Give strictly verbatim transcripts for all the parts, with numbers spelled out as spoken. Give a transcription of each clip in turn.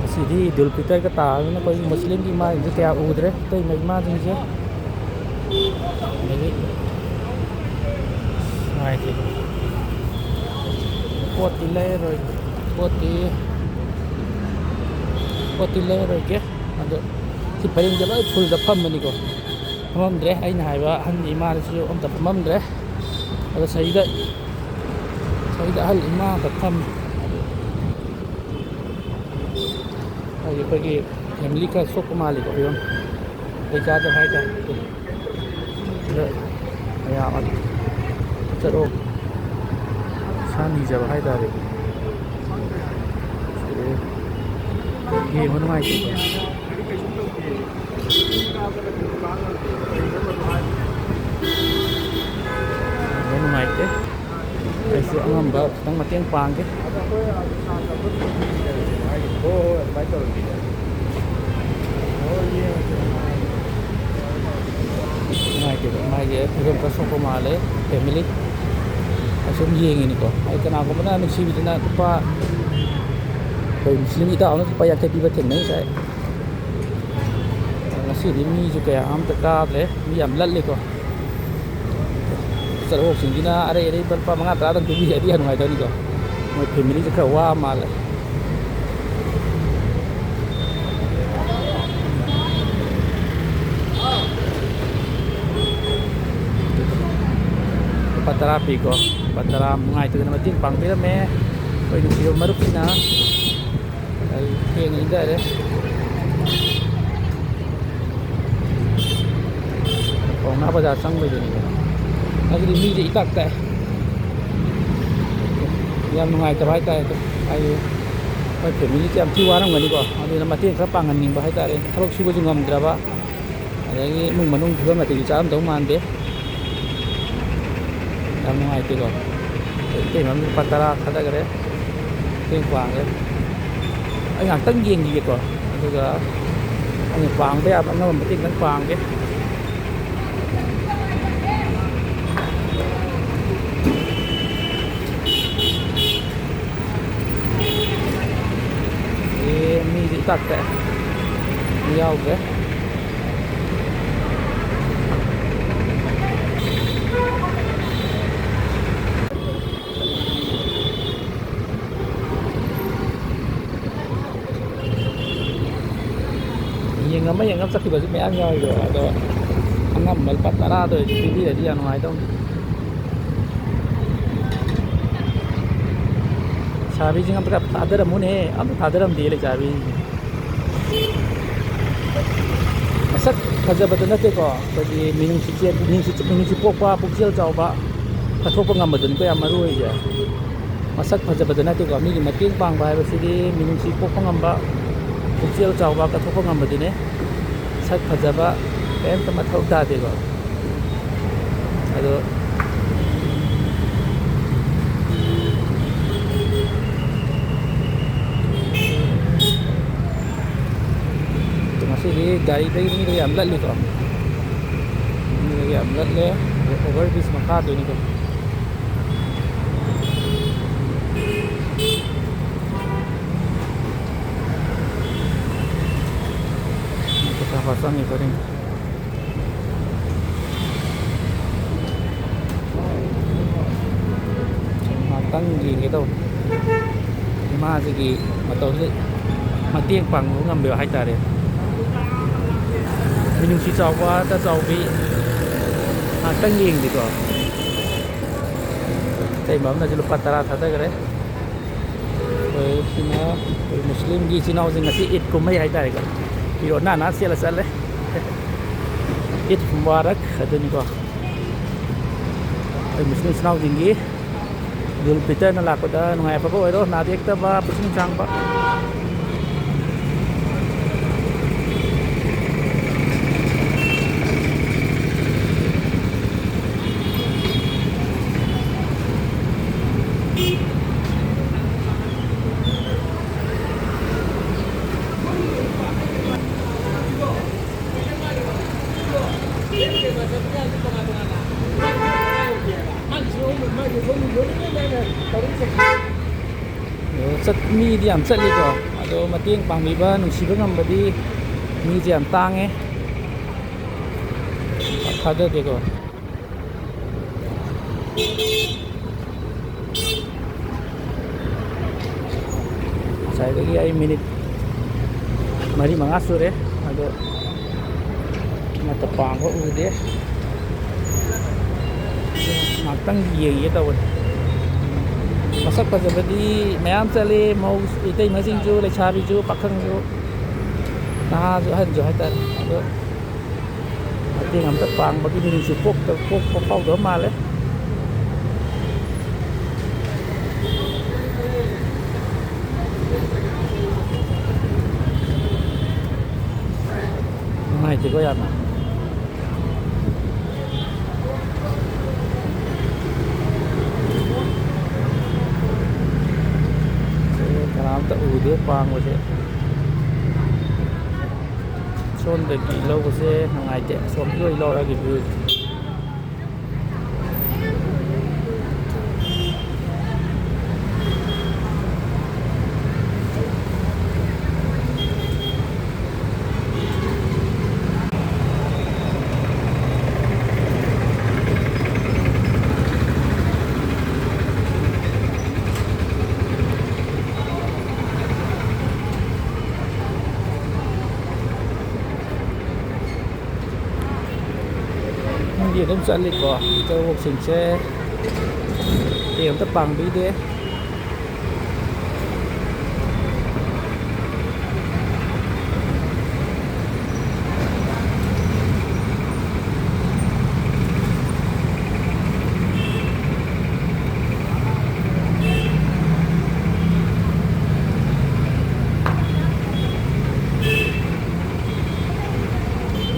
ꯉꯁꯤꯗꯤ ꯏꯗꯨꯜ ꯐꯤꯇꯔꯒ ꯇꯥꯕꯅꯤꯅ ꯑꯩꯈꯣꯏꯒꯤ ꯃꯨꯁꯂꯤꯝꯒꯤ ꯏꯃꯥꯁꯤꯡꯁꯦ ꯀꯌꯥ ꯎꯗ꯭ꯔꯦ, ꯑꯇꯩ ꯏꯃꯥꯁꯤꯡꯁꯦ꯫ ꯑꯗꯒꯤ ꯅꯨꯡꯉꯥꯏꯇꯦ꯫ ꯄꯣꯠꯇꯤ ꯂꯩꯔꯔꯣꯏ, ꯄꯣꯠꯇꯤ, ꯄꯣꯠꯇꯤ ꯂꯩꯔꯔꯣꯏꯒꯦ꯫ ꯑꯗꯣ ꯁꯤ ꯄꯔꯦꯡꯁꯦ ꯂꯣꯏ ꯐꯨꯜꯗ ꯐꯝꯕꯅꯤꯀꯣ꯫ ꯐꯝꯃꯝꯗ꯭ꯔꯦ꯫ ꯑꯩꯅ ꯍꯥꯏꯕ ꯑꯍꯟꯒꯤ ꯏꯃꯥꯗꯨꯁꯨ ꯑꯝꯇ ꯐꯝꯃꯝꯗ꯭ꯔꯦ꯫ ꯑꯗꯣ ꯁꯤꯗ, ꯁꯤꯗ ꯑꯍꯜ ꯏꯃꯥ ꯑꯝꯇ ꯐꯝꯃꯤ꯫ ꯑꯗꯨ ꯑꯩꯈꯣꯏꯒꯤ ꯐꯦꯃꯤꯂꯤ ꯈꯔ ꯁꯣꯛꯄ ꯃꯥꯜꯂꯤꯀꯣ ꯐꯤꯕꯝ꯫ ꯂꯩ ꯆꯥꯗꯕ ꯍꯥꯏꯇꯥꯔꯦ꯫ ꯑꯗ ꯃꯌꯥꯝ ꯑꯗꯨ ꯆꯠꯂꯣ꯫ ꯄꯩꯁꯥ ꯅꯤꯖꯕ ꯍꯥꯏꯇꯥꯔꯦ꯫ ꯌꯦꯡꯕ ꯅꯨꯡꯉꯥꯏꯇꯦꯀꯣ꯫ ꯌꯦꯡꯕ ꯅꯨꯡꯉꯥꯏꯇꯦ꯫ ꯑꯩꯁꯨ ꯑꯉꯝꯕ ꯈꯤꯇꯪ ꯃꯇꯦꯡ ꯄꯥꯡꯒꯦ꯫ ꯅꯨꯡꯉꯥꯏꯇꯦꯕ, ꯃꯥꯒꯤ ꯐꯤꯕꯝ ꯈꯔ ꯁꯣꯛꯄ ꯃꯥꯜꯂꯦ꯫ ꯐꯦꯃꯤꯂꯤ ꯑꯁꯨꯝ ꯌꯦꯡꯉꯤꯅꯤꯀꯣ꯫ ꯑꯩ ꯀꯅꯥꯒꯨꯝꯕꯅ ꯅꯨꯡꯁꯤꯕꯤꯗꯅ ꯂꯨꯄꯥ, ꯑꯩꯈꯣꯏ ꯃꯨꯁꯂꯤꯝ ꯏꯇꯥꯎ ꯑꯃꯅ ꯂꯨꯄꯥ ꯌꯥꯡꯈꯩ ꯄꯤꯕ ꯊꯦꯡꯅꯩ ꯉꯁꯥꯏ꯫ ꯉꯁꯤꯗꯤ ꯃꯤꯁꯨ ꯀꯌꯥ ꯑꯝꯇ ꯀꯥꯗ꯭ꯔꯦ, ꯃꯤ ꯌꯥꯝ ꯂꯜꯂꯤꯀꯣ꯫ ꯆꯠꯂꯣꯛꯁꯤꯡꯁꯤꯅ ꯑꯔꯩ ꯑꯔꯩꯕ ꯂꯨꯄꯥ ꯃꯉꯥ ꯇꯔꯥꯗꯪ ꯄꯤꯕꯤꯔꯗꯤ ꯌꯥꯝ ꯅꯨꯡꯉꯥꯏꯗꯧꯅꯤꯀꯣ꯫ ꯃꯣꯏ ꯐꯦꯃꯤꯂꯤꯁꯦ ꯈꯔ ꯋꯥ ꯃꯥꯜꯂꯦ꯫ ꯂꯨꯄꯥ ꯇꯔꯥ ꯄꯤꯀꯣ꯫ ꯂꯨꯄꯥ ꯇꯔꯥ ꯅꯨꯡꯉꯥꯏꯇꯗꯅ ꯃꯇꯦꯡ ꯄꯥꯡꯕꯤꯔꯝꯃꯦ ꯑꯩꯈꯣꯏ ꯅꯨꯡꯁꯤꯕ ꯃꯔꯨꯞꯁꯤꯅ꯫ ꯑꯩ ꯊꯦꯡꯅ ꯏꯟꯖꯔꯦ꯫ ꯄꯥꯎꯅꯥ ꯕꯖꯥꯔ ꯆꯪꯕꯩꯗꯨꯅꯤꯗ꯫ ꯑꯗꯨꯗꯤ ꯃꯤꯁꯦ ꯏꯇꯥꯛ ꯇꯥꯏ꯫ ꯌꯥꯝ ꯅꯨꯡꯉꯥꯏꯇꯕ ꯍꯥꯏꯇꯥꯔꯦ꯫ ꯑꯗꯣ ꯍꯥꯏꯗꯤ ꯃꯣꯏ ꯐꯦꯃꯤꯂꯤꯁꯦ ꯌꯥꯝ ꯊꯤ ꯋꯥꯔꯝꯒꯅꯤꯀꯣ꯫ ꯑꯗꯨꯅ ꯃꯇꯦꯡ ꯈꯔ ꯄꯥꯡꯍꯟꯅꯤꯡꯕ ꯍꯥꯏꯇꯥꯔꯦ꯫ ꯊꯕꯛ ꯁꯨꯕꯁꯨ ꯉꯝꯗ꯭ꯔꯕ, ꯑꯗꯒꯤ ꯏꯃꯨꯡ ꯃꯅꯨꯡ ꯐꯤꯕꯝ ꯅꯥꯇꯩꯗꯤ ꯆꯥꯔꯝꯗꯧ ꯃꯥꯟꯗꯦ꯫ ꯌꯥꯝ ꯅꯨꯡꯉꯥꯏꯇꯦꯀꯣ꯫ ꯏꯇꯩꯃ ꯑꯃ ꯂꯨꯄꯥ ꯇꯔꯥ ꯊꯥꯗꯈꯔꯦ꯫ ꯃꯇꯦꯡ ꯄꯥꯡꯉꯦ꯫ ꯑꯩ ꯉꯥꯛꯇꯪ ꯌꯦꯡꯈꯤꯒꯦꯀꯣ꯫ ꯑꯗꯨꯒ ꯑꯩꯅ ꯄꯥꯡꯕ ꯌꯥꯕ ꯑꯉꯝꯕ ꯃꯇꯦꯡ ꯈꯤꯇꯪ ꯄꯥꯡꯒꯦ꯫ ꯇꯥꯛꯇꯦ꯫ ꯌꯥꯎꯗ꯭ꯔꯦ꯫ ꯌꯦꯡꯉꯝꯃ ꯌꯦꯡꯉꯝ ꯆꯠꯈꯤꯕꯁꯨ ꯃꯌꯥꯝ ꯌꯥꯎꯋꯤꯗꯣ, ꯑꯗꯣ ꯑꯉꯝꯕ ꯂꯨꯄꯥ ꯇꯔꯥꯗ ꯑꯣꯏꯔꯁꯨ ꯄꯤꯕꯤꯔꯗꯤ ꯌꯥꯝ ꯅꯨꯡꯉꯥꯏꯗꯧꯅꯤ꯫ ꯂꯩꯁꯥꯕꯤꯁꯤꯡ ꯑꯝꯇ ꯊꯥꯗꯔꯝꯃꯨꯅꯦ, ꯑꯝꯇ ꯊꯥꯗꯔꯝꯗꯦ ꯂꯩꯁꯥꯕꯤꯁꯤꯡ꯫ ꯃꯁꯛ ꯐꯖꯕꯗ ꯅꯠꯇꯦꯀꯣ, ꯑꯩꯈꯣꯏꯒꯤ ꯃꯤꯅꯨꯡꯁꯤ ꯆꯦꯟ-, ꯃꯤꯅꯨꯡꯁꯤ, ꯃꯤꯅꯨꯡꯁꯤ ꯄꯣꯛꯄ, ꯄꯨꯛꯆꯦꯜ ꯆꯥꯎꯕ, ꯀꯠꯊꯣꯛꯄ ꯉꯝꯕꯗꯨꯅꯤꯀꯣ ꯌꯥꯝ ꯃꯔꯨ ꯑꯣꯏꯔꯤꯁꯦ꯫ ꯃꯁꯛ ꯐꯖꯕꯗ ꯅꯠꯇꯦꯀꯣ, ꯃꯤꯒꯤ ꯃꯇꯦꯡ ꯄꯥꯡꯕ ꯍꯥꯏꯕꯁꯤꯗꯤ ꯃꯤꯅꯨꯡꯁꯤ ꯄꯣꯛꯄ ꯉꯝꯕ, ꯄꯨꯛꯆꯦꯜ ꯆꯥꯎꯕ, ꯀꯠꯊꯣꯛꯄ ꯉꯝꯕꯗꯨꯅꯤ꯫ ꯁꯛ ꯐꯖꯕ ꯀꯔꯤꯝꯇ ꯃꯊꯧ ꯇꯥꯗꯦꯀꯣ꯫ ꯑꯗꯣ ꯉꯁꯤꯗꯤ ꯒꯥꯔꯤꯗꯒꯤ ꯃꯤꯗꯣ ꯌꯥꯝ ꯂꯠꯂꯤꯀꯣ꯫ ꯃꯤꯗꯣ ꯌꯥꯝ ꯂꯠꯂꯦ꯫ Over bridge ꯃꯈꯥꯗꯨꯅꯤꯀꯣ꯫ ꯄꯩꯁꯥ ꯈꯔ ꯆꯪꯉꯤ ꯈꯔ꯫ ꯉꯥꯛꯇꯪ ꯌꯦꯡꯒꯦ ꯇꯧꯕ꯫ ꯏꯃꯥꯁꯤꯒꯤ ꯃꯇꯧꯁꯤ ꯃꯇꯦꯡ ꯄꯥꯡꯕ ꯉꯝꯕꯤꯕ ꯍꯥꯏꯇꯥꯔꯦ꯫ ꯃꯤꯅꯨꯡꯁꯤ ꯆꯥꯎꯕ, ꯑꯇ ꯆꯥꯎꯕꯤ꯫ ꯉꯥꯛꯇꯪ ꯌꯦꯡꯁꯤꯀꯣ꯫ ꯑꯇꯩ ꯑꯃꯅꯁꯨ ꯂꯨꯄꯥ ꯇꯔꯥ ꯊꯥꯗꯈ꯭ꯔꯦ꯫ ꯑꯩꯈꯣꯏ ꯁꯤꯅ ꯑꯩꯈꯣꯏ ꯃꯨꯁꯂꯤꯝꯒꯤ ꯏꯆꯤꯟ ꯏꯅꯥꯎꯁꯤꯡ ꯉꯁꯤ ꯏꯗ ꯀꯨꯝꯍꯩ ꯍꯥꯏꯇꯥꯔꯦꯀꯣ꯫ ꯐꯤꯔꯣꯜ ꯅꯥꯟꯅ ꯁꯦꯠꯂ ꯆꯠꯂꯦ꯫ ꯏꯗ ꯃꯨꯕꯥꯔꯛ ꯑꯗꯨꯅꯤꯀꯣ꯫ ꯑꯩꯈꯣꯏ ꯃꯨꯁꯂꯤꯝ ꯏꯆꯤꯟ ꯏꯅꯥꯎꯁꯤꯡꯒꯤ ꯏꯗꯨꯜ ꯐꯤꯇꯔꯅ ꯂꯥꯛꯄꯗ ꯅꯨꯡꯉꯥꯏ ꯑꯐꯕ ꯑꯣꯏꯔꯣ, ꯅꯥꯗ ꯌꯦꯛꯇꯕ, ꯄꯨꯛꯅꯤꯡ ꯆꯥꯡꯕ꯫ ꯑꯗꯣ ꯆꯠ-, ꯃꯤꯗꯤ ꯌꯥꯝ ꯆꯠꯂꯤꯀꯣ꯫ ꯑꯗꯣ ꯃꯇꯦꯡ ꯄꯥꯡꯕꯤꯕ, ꯅꯨꯡꯁꯤꯕ ꯉꯝꯕꯗꯤ ꯃꯤꯁꯦ ꯌꯥꯝ ꯇꯥꯡꯉꯦ꯫ ꯊꯥꯖꯗꯦꯀꯣ꯫ ꯉꯁꯥꯏꯗꯒꯤ ꯑꯩ ꯃꯤꯅꯤꯠ ꯃꯔꯤ ꯃꯉꯥ ꯁꯨꯔꯦ, ꯑꯗꯣ ꯑꯃꯠꯇ ꯄꯥꯡꯕ ꯎꯗꯦ꯫ ꯉꯥꯛꯇꯪ ꯌꯦꯡꯒꯦ ꯇꯧꯕꯅꯤ꯫ ꯃꯁꯛ ꯐꯖꯕꯗꯤ ꯃꯌꯥꯝ ꯆꯠꯂꯤ, ꯃꯧ ꯏꯇꯩꯃꯁꯤꯡꯁꯨ, ꯂꯩꯁꯥꯕꯤꯁꯨ, ꯄꯥꯈꯪꯁꯨ, ꯅꯍꯥꯁꯨ, ꯑꯍꯟꯁꯨ ꯍꯥꯏꯇꯥꯔꯦ꯫ ꯑꯗꯣ ꯃꯇꯦꯡ ꯑꯝꯇ ꯄꯥꯡꯕꯒꯤ ꯅꯤꯡꯁꯨ ꯄꯣꯛꯇ-, ꯄꯣꯛꯄ ꯐꯥꯎꯗꯕ ꯃꯥꯜꯂꯦ꯫ ꯅꯨꯡꯉꯥꯏꯇꯦꯀꯣ ꯌꯥꯝꯅ꯫ ꯀꯅꯥꯝꯇ ꯎꯗꯦ ꯄꯥꯡꯕꯁꯦ꯫ ꯁꯣꯝꯗꯒꯤ ꯂꯧꯕꯁꯦ ꯅꯨꯡꯉꯥꯏꯇꯦ꯫ ꯑꯁꯣꯝꯗꯒꯤ ꯑꯣꯏ ꯂꯧꯔꯒꯦ view꯫ ꯃꯤꯗꯤ ꯑꯗꯨꯝ ꯆꯠꯂꯤꯀꯣ, ꯏꯇꯧꯕꯣꯛꯁꯤꯡꯁꯦ ꯃꯇꯦꯡ ꯑꯝꯇ ꯄꯥꯡꯕꯤꯗꯦ꯫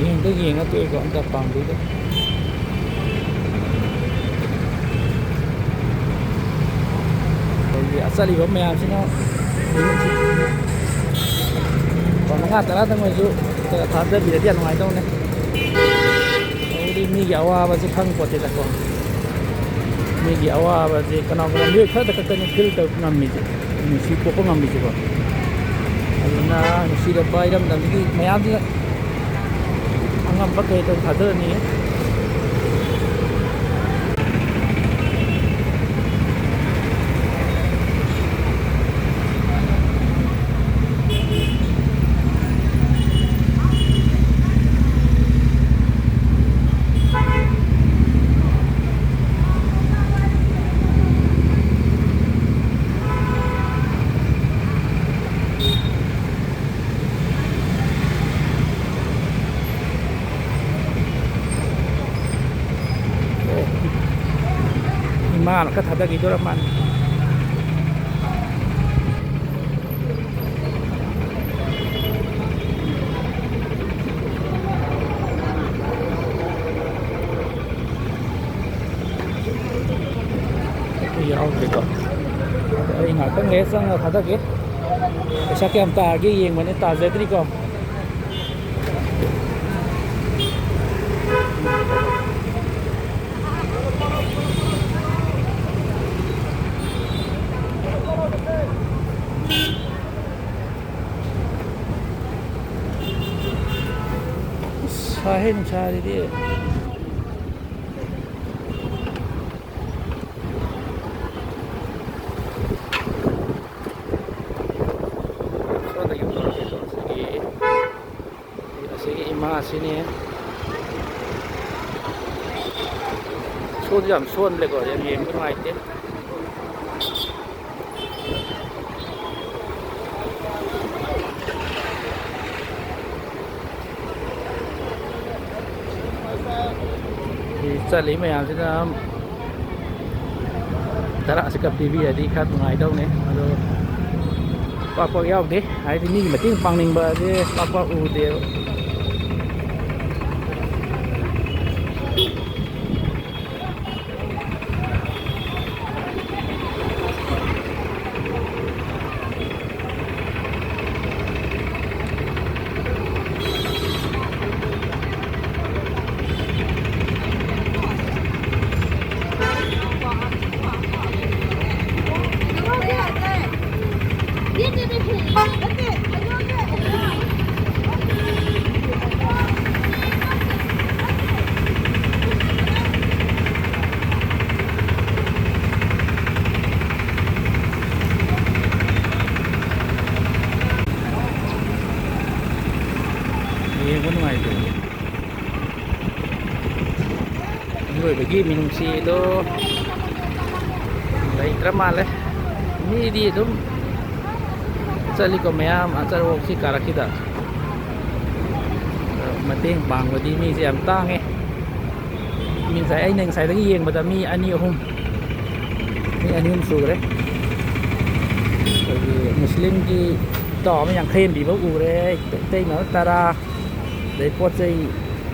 ꯌꯦꯡꯗ ꯌꯦꯡꯉ ꯇꯣꯛꯑꯦꯀꯣ, ꯑꯝꯇ ꯄꯥꯝꯕꯤꯗꯦ꯫ ꯑꯩꯈꯣꯏꯒꯤ ꯆꯠꯂꯤꯕ ꯃꯌꯥꯝꯁꯤꯅ ꯂꯨꯄꯥ ꯃꯉꯥ ꯇꯔꯥꯗꯪ ꯑꯣꯏꯁꯨ ꯈꯔ ꯊꯥꯗꯕꯤꯔꯗꯤ ꯌꯥꯝ ꯅꯨꯡꯉꯥꯏꯗꯧꯅꯦ꯫ ꯇꯧꯕꯗꯤ ꯃꯤꯒꯤ ꯑꯋꯥꯕꯁꯦ ꯈꯪ ꯄꯣꯠꯇꯦꯗꯀꯣ꯫ ꯃꯤꯒꯤ ꯑꯋꯥꯕꯁꯦ ꯀꯅꯥꯒꯨꯝꯕ ꯃꯤꯑꯣꯏ ꯈꯔꯗ ꯈꯛꯇꯅꯤ feel ꯇꯧ ꯉꯝꯃꯤꯁꯦ꯫ ꯅꯨꯡꯁꯤ ꯊꯣꯛꯄ ꯉꯝꯃꯤꯁꯦꯀꯣ꯫ ꯑꯗꯨꯅ ꯅꯨꯡꯁꯤꯔꯕ ꯏꯔꯝꯗꯝꯁꯤꯒꯤ ꯃꯌꯥꯝꯁꯤꯅ ꯑꯉꯝꯕ ꯀꯩ ꯀꯩ ꯊꯥꯗꯔꯅꯤ꯫ ꯏꯃꯥꯅ ꯈꯔ ꯊꯥꯗꯈꯤꯗꯣꯔ ꯃꯥꯅꯤ꯫ ꯌꯥꯎꯗ꯭ꯔꯤꯀꯣ꯫ ꯑꯗꯣ ꯑꯩ ꯉꯥꯛꯇꯪ ꯂꯩꯔ ꯆꯪꯉꯒ ꯊꯥꯗꯒꯦ꯫ ꯄꯩꯁꯥ ꯀꯌꯥꯝ ꯇꯥꯔꯒꯦ ꯌꯦꯡꯕꯅꯦ, ꯇꯥꯖꯗ꯭ꯔꯤꯀꯣ꯫ ꯁꯥꯍꯦ ꯅꯨꯡꯁꯥꯁꯤꯗꯤ꯫ ꯁꯣꯝꯗꯒꯤ ꯇꯧꯔꯁꯤ, ꯇꯧꯔꯁꯤ꯫ ꯑꯁꯤꯒꯤ ꯏꯃꯥꯁꯤꯅꯦ꯫ ꯁꯣꯟꯁꯨ ꯌꯥꯝ ꯁꯣꯟꯕꯅꯦꯀꯣ, ꯌꯥꯝ ꯌꯦꯡꯕ ꯅꯨꯡꯉꯥꯏꯇꯦ꯫ ꯁꯤ ꯆꯠꯂꯤ ꯃꯌꯥꯝꯁꯤꯅ ꯇꯔꯥꯁꯤꯒ ꯄꯤꯕꯤꯔꯗꯤ ꯈꯔ ꯅꯨꯡꯉꯥꯏꯗꯧꯅꯦ꯫ ꯑꯗꯣ ꯄꯥꯛ ꯄꯥꯛ ꯌꯥꯎꯗꯦ, ꯍꯥꯏꯗꯤ ꯃꯤꯒꯤ ꯃꯇꯦꯡ ꯄꯥꯡꯅꯤꯡꯕꯁꯦ ꯄꯥꯛ ꯄꯥꯛ ꯎꯗꯦꯕ꯫ ꯌꯦꯡꯕ ꯅꯨꯡꯉꯥꯏꯇꯦ꯫ ꯃꯤꯑꯣꯏꯕꯒꯤ ꯃꯤꯅꯨꯡꯁꯤꯗꯣ ꯂꯩꯇ꯭ꯔ ꯃꯥꯜꯂꯦ꯫ ꯃꯤꯗꯤ ꯑꯗꯨꯝ ꯆꯠꯂꯤꯀꯣ ꯃꯌꯥꯝ, ꯑꯆꯠ ꯑꯋꯣꯛꯁꯤ ꯀꯥꯔꯛꯈꯤꯗ꯫ ꯃꯇꯦꯡ ꯄꯥꯡꯕꯗꯤ ꯃꯤꯁꯦ ꯌꯥꯝ ꯇꯥꯡꯉꯦ꯫ ꯃꯤ ꯉꯁꯥꯏ, ꯑꯩꯅ ꯉꯁꯥꯏꯗꯒꯤ ꯌꯦꯡꯕꯗ ꯃꯤ ꯑꯅꯤ ꯑꯍꯨꯝ, ꯃꯤ ꯑꯅꯤ ꯑꯍꯨꯝ ꯁꯨꯈ꯭ꯔꯦ꯫ ꯑꯩꯈꯣꯏꯒꯤ ꯃꯨꯁꯂꯤꯝꯒꯤ ꯏꯇꯥꯎ ꯑꯃ ꯌꯥꯡꯈꯩ ꯑꯃ ꯄꯤꯕ ꯎꯔꯦ, ꯏꯇꯩꯃ ꯑꯃ ꯇꯔꯥ, ꯑꯗꯩ ꯄꯣꯠ ꯆꯩ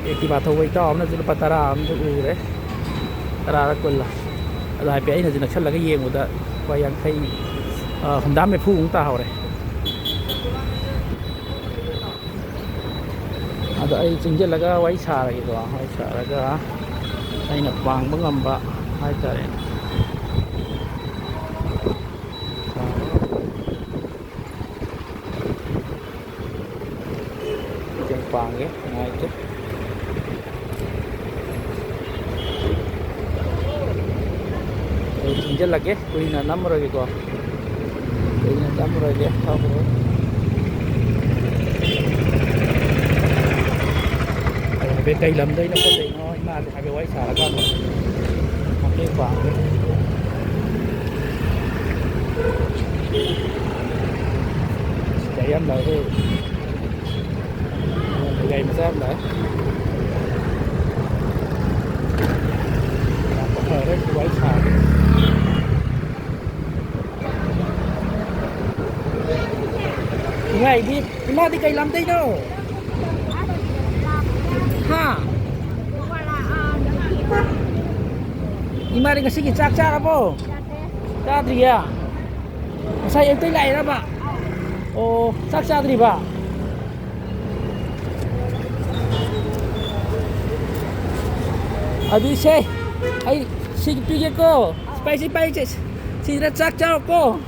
ꯑꯦꯛꯇꯤꯚꯥ ꯊꯧꯕ ꯏꯇꯥꯎ ꯑꯃꯅꯁꯨ ꯂꯨꯄꯥ ꯇꯔꯥ ꯑꯃꯁꯨ ꯎꯔꯦ, ꯇꯔꯥꯔ ꯀꯨꯜꯂ꯫ ꯑꯗꯣ ꯍꯥꯏꯐꯦꯠ ꯑꯩꯅꯁꯨ ꯅꯛꯁꯜꯂꯒ ꯌꯦꯡꯕꯗ ꯂꯨꯄꯥ ꯌꯥꯡꯈꯩ, ꯑ, ꯍꯨꯝꯗ꯭ꯔꯥ ꯃꯔꯤꯐꯨꯃꯨꯛ ꯇꯥꯍꯧꯔꯦ꯫ ꯑꯗꯣ ꯑꯩ ꯆꯪꯁꯤꯜꯂꯒ ꯋꯥꯔꯤ ꯁꯥꯔꯒꯦꯀꯣ, ꯋꯥꯔꯤ ꯁꯥꯔꯒ ꯑꯩꯅ ꯄꯥꯡꯕ ꯉꯝꯕ ꯍꯥꯏꯇꯥꯔꯦꯅꯦ꯫ ꯃꯇꯦꯡ ꯄꯥꯡꯒꯦ, ꯅꯨꯡꯉꯥꯏꯇꯦ꯫ ꯑꯩ ꯊꯤꯡꯖꯤꯜꯂꯒꯦ, ꯀꯨꯏꯅ ꯅꯝꯃꯔꯣꯏꯒꯦꯀꯣ, ꯀꯨꯏꯅ ꯅꯝꯃꯔꯣꯏꯒꯦ, ꯊꯝꯃꯔꯣꯏ꯫ ꯑꯩ ꯍꯥꯏꯐꯦꯠ ꯀꯩ ꯂꯝꯗꯩꯅꯣ ꯈꯣꯠꯇꯩꯅꯣ ꯏꯃꯥꯁꯦ ꯍꯥꯏꯐꯦꯠ ꯋꯥꯔꯤ ꯁꯥꯔꯀꯥꯟꯗ ꯃꯇꯦꯡ ꯄꯥꯡꯒꯦ꯫ ꯒꯥꯔꯤ ꯌꯥꯝ ꯂꯥꯛꯑꯦ꯫ ꯒꯥꯔꯤ ꯃꯆꯥ ꯑꯃ ꯂꯥꯛꯑꯦ꯫ ꯌꯥꯝ ꯐꯔꯦ, ꯋꯥꯔꯤ ꯁꯥꯔꯦ꯫ ꯅꯨꯡꯉꯥꯏꯗꯤ꯫ ꯏꯃꯥꯗꯤ ꯀꯩ ꯂꯝꯗꯩꯅꯣ? ꯍꯥ? ꯏꯃꯥꯗꯤ ꯉꯁꯤꯒꯤ ꯆꯥꯛ ꯆꯥꯔꯕꯣ? ꯆꯥꯗ꯭ꯔꯤꯌꯦ? ꯉꯁꯥꯏ ꯑꯌꯨꯛꯇꯩ ꯂꯥꯛꯏꯔꯕ? ꯑꯣ, ꯆꯥꯛ ꯆꯥꯗ꯭ꯔꯤꯕ? ꯑꯗꯨꯗꯤ ꯁꯦ, ꯑꯩ ꯁꯤ ꯄꯤꯒꯦꯀꯣ꯫ ꯁꯤꯗ ꯆꯥꯛ ꯆꯥꯔꯣꯀꯣ꯫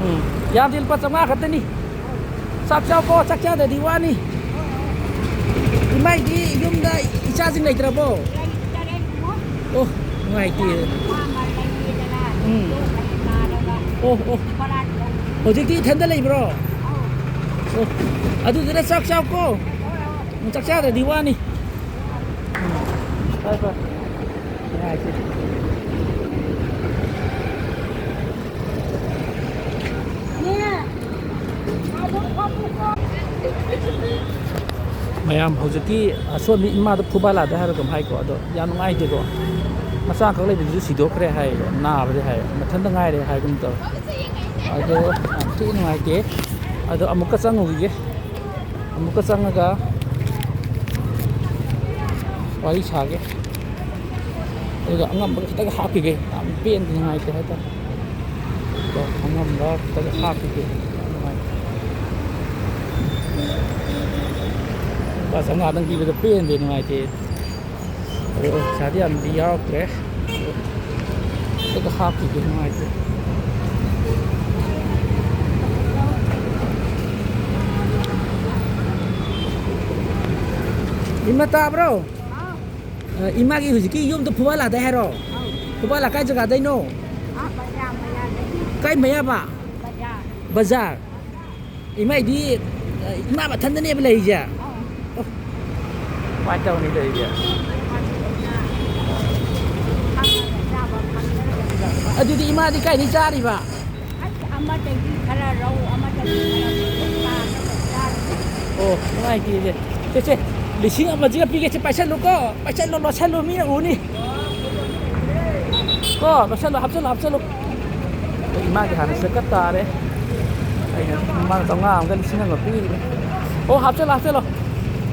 ꯎꯝ, ꯌꯥꯝꯗꯦ, ꯂꯨꯄꯥ ꯆꯥꯝꯃꯉꯥ ꯈꯛꯇꯅꯤ꯫ ꯆꯥꯛ ꯆꯥꯎꯀꯣ, ꯆꯥꯛ ꯆꯥꯗ꯭ꯔꯗꯤ ꯋꯥꯅꯤ꯫ ꯏꯃꯥꯏꯗꯤ ꯌꯨꯝꯗ ꯏꯆꯥꯁꯤꯡ ꯂꯩꯇ꯭ꯔꯕꯣ? ꯂꯩꯇꯔꯦ ꯏꯕꯨꯡꯉꯣ꯫ ꯑꯣ, ꯅꯨꯡꯉꯥꯏꯇꯦ꯫ ꯏꯆꯥ ꯅꯨꯄꯥ ꯑꯃ ꯂꯩꯌꯦꯗꯅ, ꯎꯝ꯫ ꯌꯣꯛꯈ꯭ꯔꯦ ꯅꯥꯔꯒ꯫ ꯑꯣ, ꯑꯣ꯫ ꯁꯣꯔꯥꯠ ꯇꯧ-꯫ ꯍꯧꯖꯤꯛꯇꯤ ꯏꯊꯟꯗ ꯂꯩꯕ꯭ꯔꯣ? ꯑꯧ꯫ ꯑꯣ, ꯑꯗꯨꯗꯨꯅ ꯆꯥꯛ ꯆꯥꯎꯀꯣ꯫ ꯍꯣꯏ, ꯍꯣꯏ꯫ ꯎꯝ, ꯆꯥꯛ ꯆꯥꯗ꯭ꯔꯗꯤ ꯋꯥꯅꯤ꯫ ꯎꯝ, ꯐꯔꯦ, ꯐꯔꯦ꯫ ꯅꯨꯡꯉꯥꯏꯇꯦ꯫ ꯃꯌꯥꯝ ꯍꯧꯖꯤꯛꯀꯤ ꯑꯁꯣꯟꯕꯤ ꯏꯃꯥꯗ ꯐꯨꯕꯥꯂꯥꯗ ꯍꯥꯏꯔꯒ ꯑꯗꯨꯝ ꯍꯥꯏꯀꯣ, ꯑꯗꯣ ꯌꯥꯝ ꯅꯨꯡꯉꯥꯏꯇꯦꯀꯣ꯫ ꯃꯆꯥꯈꯛ ꯂꯩꯕꯗꯨꯁꯨ ꯁꯤꯗꯣꯛꯈ꯭ꯔꯦ ꯍꯥꯏꯌꯦꯕ, ꯅꯥꯕꯗꯤ ꯍꯥꯏꯌꯦ, ꯃꯊꯟꯇ ꯉꯥꯏꯔꯦ ꯍꯥꯏꯒꯨꯝ ꯇꯧꯋꯦ꯫ ꯑꯗꯣ ꯌꯥꯝ ꯊꯤ ꯅꯨꯡꯉꯥꯏꯇꯦ꯫ ꯑꯗꯣ ꯑꯃꯨꯛꯀ ꯆꯪꯉꯨꯈꯤꯒꯦ꯫ ꯑꯃꯨꯛꯀ ꯆꯪꯉꯒ ꯋꯥꯔꯤ ꯁꯥꯒꯦ꯫ ꯑꯗꯨꯒ ꯑꯉꯝꯕ ꯈꯤꯇꯪ ꯍꯥꯞꯈꯤꯒꯦ꯫ ꯌꯥꯝ ꯄꯦꯟꯗꯦ, ꯅꯨꯡꯉꯥꯏꯇꯦ ꯍꯥꯏꯇꯥꯔꯦ꯫ ꯑꯗꯣ ꯑꯉꯝꯕ ꯈꯤꯇꯪ ꯍꯥꯞꯈꯤꯒꯦ꯫ ꯌꯥꯝ ꯅꯨꯡꯉꯥꯏꯇꯦ꯫ ꯂꯨꯄꯥ ꯆꯥꯝꯃꯉꯥꯗꯪ ꯄꯤꯕꯗ ꯄꯦꯟꯗꯦ, ꯅꯨꯡꯉꯥꯏꯇꯦ꯫ ꯑꯗꯣ ꯄꯩꯁꯥꯗꯤ ꯌꯥꯝꯗꯤ ꯌꯥꯎꯔꯛꯇ꯭ꯔꯦ꯫ ꯑꯗꯨꯒ ꯍꯥꯞꯈꯤꯒꯦ, ꯅꯨꯡꯉꯥꯏꯇꯦ꯫ ꯏꯃꯥ ꯇꯥꯕ꯭ꯔꯣ? ꯑ, ꯏꯃꯥꯒꯤ ꯍꯧꯖꯤꯛꯀꯤ ꯌꯨꯝꯗ ꯐꯨꯕꯥꯂꯥꯗꯩ ꯍꯥꯏꯔꯣ? ꯑꯧ꯫ ꯐꯨꯕꯥꯂꯥ ꯀꯥꯏ ꯖꯒꯥꯗꯩꯅꯣ? ꯑꯥ, ꯕꯖꯥꯔ ꯃꯌꯥꯗꯒꯤ꯫ ꯀꯥꯏ ꯃꯌꯥꯕ? ꯕꯖꯥꯔ꯫ ꯕꯖꯥꯔ? ꯏꯃꯥꯏꯗꯤ, ꯑ, ꯏꯃꯥ ꯃꯊꯟꯗꯅꯦꯕ ꯂꯩꯔꯤꯁꯦ? ꯑꯧ꯫ ꯑꯣ꯫ ꯀꯃꯥꯏꯅ ꯇꯧꯅꯤ ꯇꯧꯔꯤꯁꯦ? ꯑꯗꯨꯗꯤ ꯏꯃꯥꯗꯤ ꯀꯥꯏꯗꯩ ꯆꯥꯔꯤꯕ? ꯑꯁ, ꯑꯃꯗꯒꯤ ꯈꯔ ꯂꯧ, ꯑꯃꯗꯒꯤ ꯈꯔ ꯂꯧ, ꯆꯥꯅꯕ ꯆꯥꯔꯒ꯫ ꯑꯣ, ꯅꯨꯡꯉꯥꯏꯇꯦ ꯏꯆꯦ꯫ ꯁꯦ, ꯁꯦ, ꯂꯤꯁꯤꯡ ꯑꯃꯁꯤꯒ ꯄꯤꯒꯦ, ꯁꯦ, ꯄꯥꯏꯁꯜꯂꯨꯀꯣ, ꯄꯥꯏꯁꯜꯂꯣ, ꯂꯣꯠꯁꯜꯂꯣ, ꯃꯤꯅ ꯎꯅꯤ꯫ ꯀꯣ, ꯂꯣꯠꯁꯜꯂꯣ, ꯍꯥꯞꯆꯜꯂꯣ, ꯍꯥꯞꯆꯜꯂꯣ꯫ ꯑꯩꯈꯣꯏ ꯏꯃꯥꯒꯤ ꯍꯥꯟꯅ ꯆꯠꯀ ꯇꯥꯔꯦ꯫ ꯑꯩꯅ ꯃꯃꯥꯡ ꯆꯥꯝꯃꯉꯥ ꯑꯃꯒ ꯂꯤꯁꯤꯡ ꯑꯃꯒ ꯄꯤꯔꯤꯅꯦ꯫ ꯑꯣ, ꯍꯥꯞꯆꯜꯂꯣ, ꯍꯥꯞꯆꯜꯂꯣ꯫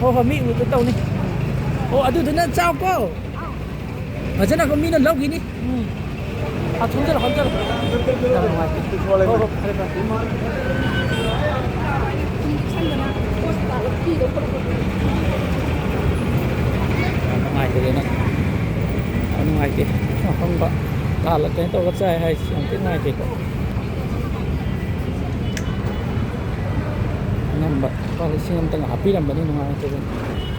ꯍꯣ, ꯍꯣ, ꯃꯤ ꯎꯗ ꯇꯧꯅꯤ꯫ ꯑꯣ, ꯑꯗꯨꯗꯨꯅ ꯆꯥꯎꯀꯣ꯫ ꯐꯖꯅ ꯑꯩꯈꯣꯏ ꯃꯤꯅ ꯂꯧꯈꯤꯅꯤ꯫ ꯎꯝ꯫ ꯑꯥ, ꯊꯣꯝꯖꯤꯜꯂꯣ, ꯊꯣꯝꯖꯤꯜꯂꯣ꯫ ꯌꯥꯝ ꯅꯨꯡꯉꯥꯏꯇꯦ꯫ ꯍꯣ, ꯍꯣ, ꯐꯔꯦ, ꯐꯔꯦ꯫ ꯌꯥꯝ ꯅꯨꯡꯉꯥꯏꯇꯦꯗ ꯅꯪ꯫ ꯌꯥꯝ ꯅꯨꯡꯉꯥꯏꯇꯦ꯫ ꯑꯐꯪꯕ ꯇꯥꯜꯂ ꯀꯩꯅꯣ ꯇꯧꯔꯒ ꯆꯥꯏ ꯍꯥꯏꯁꯤ ꯌꯥꯝ ꯊꯤ ꯅꯨꯡꯉꯥꯏꯇꯦꯀꯣ꯫ ꯂꯨꯄꯥ ꯂꯤꯁꯤꯡ ꯑꯃꯇꯪ ꯍꯥꯞꯄꯤꯔꯝꯕꯅꯤ, ꯅꯨꯡꯉꯥꯏꯇꯗꯅ꯫